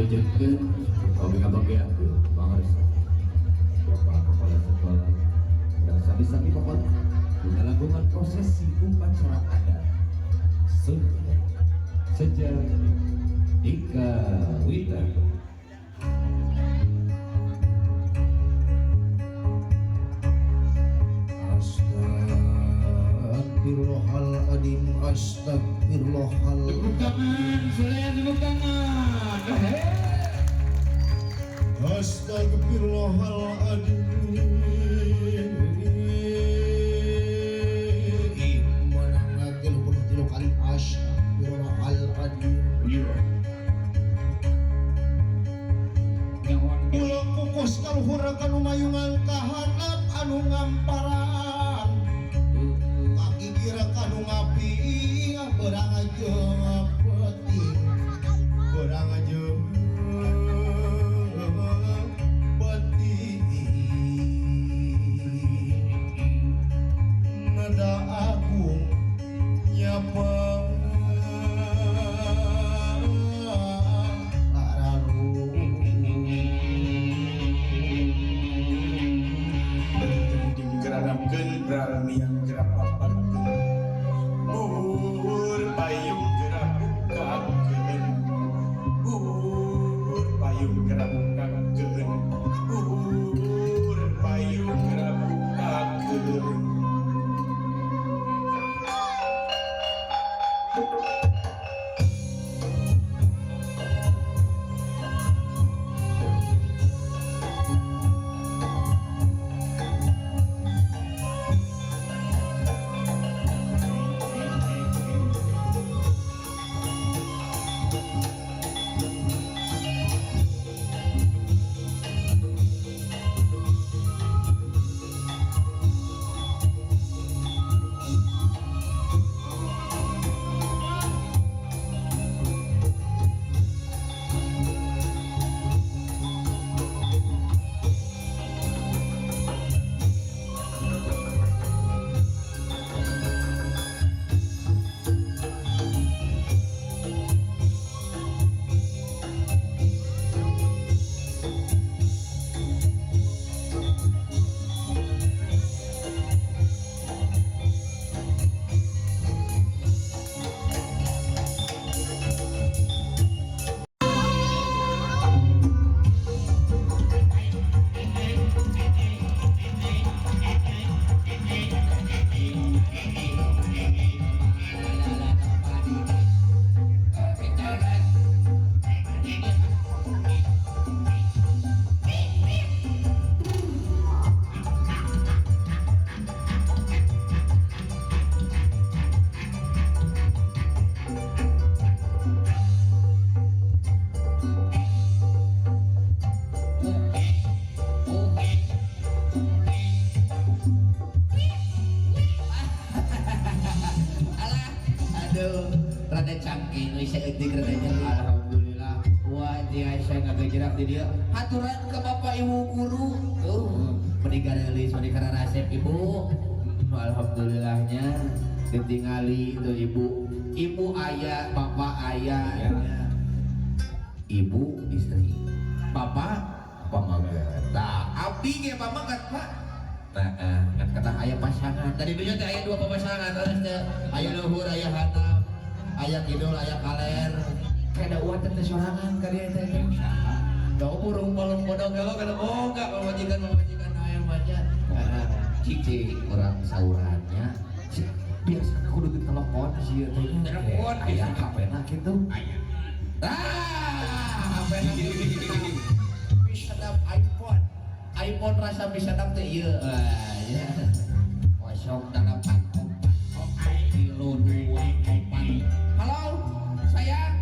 Wilujengkeun kami ngabanggakeun pangarsa Bapak Kepala Sekolah dan sami-sami pokok melakukan prosesi upacara adat Sunda sejak dikawitan. Astagfirullahaladzim, astagfirullahaladzim. Tepuk tangan, saya tepuk tangan. Astagfirullahaladzim. Mana 33 kali astagfirullahaladzim. Kula kokos kaluhur kanu mayungan kahanap anu ngamparan kaki kira kanu ngapi berang aja peti berang aja peti nada agung nyapa Geranamkeun berarmiang gerapapakeun bur payung gerabukakeun bur payung gerabukakeun bur payung gerabukakeun. Alah, aduh, rada cangking we saeutik rada nyeri. Alhamdulillah. Wah, tiasa ngagejerak di dieu. Haturan ke Bapak Ibu guru. Tuh, meuni gareulis, meuni kararasep Ibu. Alhamdulillahnya ditingali itu ibu. Ibu ayah, bapak ayah. Ya. Ibu istri. Bapak pameget. Tah, abdi ge pameget, Pak. Nah, kan kata aya pasangan. Tadi dunya teh aya dua pasangan, terus teh aya luhur, aya handap, aya kidul, aya kaler. Kada uang teh sorangan ka dieu teh. Da burung balong bodong gelo kada boga pamajikan-pamajikan aya maja. Cici urang saurannya. Biasana kudu ditelepon sih teh. Telepon, aya HP-na kitu. Aya. Ah, HP-na misadap iPhone. iPhone rasa misadap teh ieu. Ah, ya. 084 3 2 4. Halo, sayang.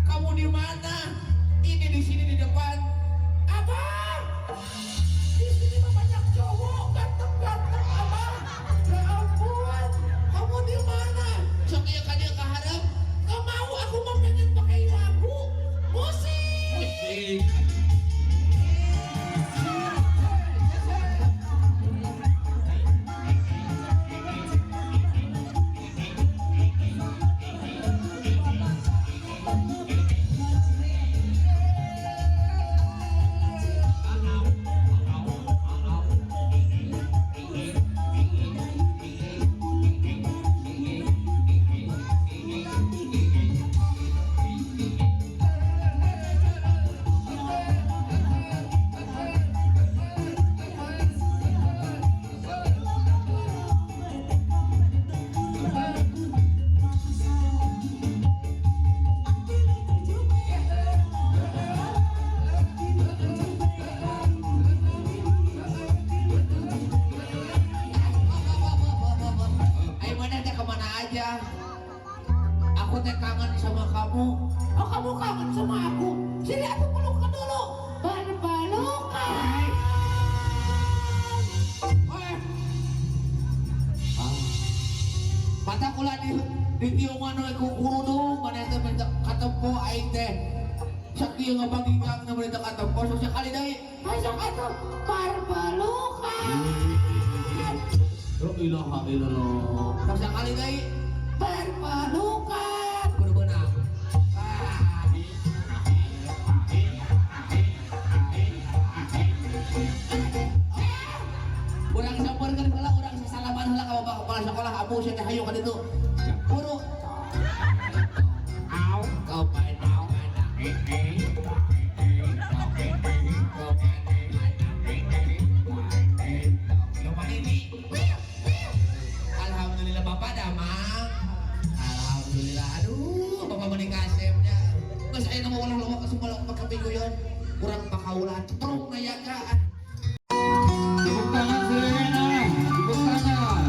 Kamu di mana? Ini di sini di depan. Abang. Di sini mah banyak cowok ganteng-ganteng, Abang. Ya ampun. Kamu di mana? Sok ieu ka dieu ka hareup. Gak mau, aku mau pengen pakai lagu. Musik. Musik. teh kangen sama kamu. Oh, kamu kangen sama aku. Sini aku peluk dulu. Berpelukan. Eh. Ah. Mata kula di tiungan we ku kurudung maneh teh minta katempo aing teh. Sakieu ngabagikan na minta katempo sok sakali deui. Masuk atuh berpelukan. La ilaha illallah. Sok sakali deui berpelukan. Kudu beunang. Ah. Urang sampeurkeun heula, urang sasalaman heula ka bapak kepala sekolah abu sia teh hayu ka ditu. Buru. Au, kau pada. Alhamdulillah Bapak damang. Alhamdulillah. Aduh, Bapak menikah asemnya. Geus aya nu ulah loba sumbalok pakapiguyon. Urang pakaulan cetrung nayaga. Tepuk tangan Selena, tepuk tangan.